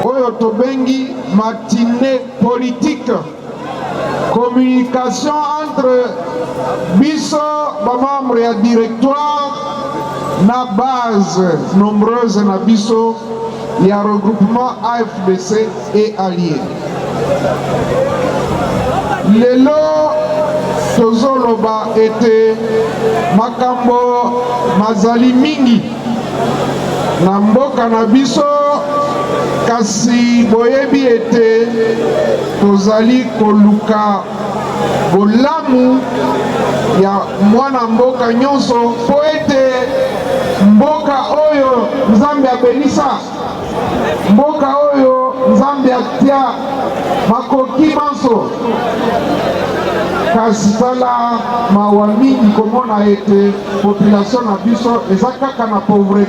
Oyo tobengi matinée politique, communication entre biso bamembre ya directoire na base nombreuse na biso ya regroupement AFDC et alliés. Lelo tozoloba ete makambo mazali mingi na mboka na biso, kasi boyebi ete tozali koluka bolamu ya mwana mboka nyonso, mpo ete mboka oyo Nzambe abenisa, mboka oyo Nzambe atia makoki manso, kasi tala mawa mingi komona ete population na biso eza kaka na pauvreté.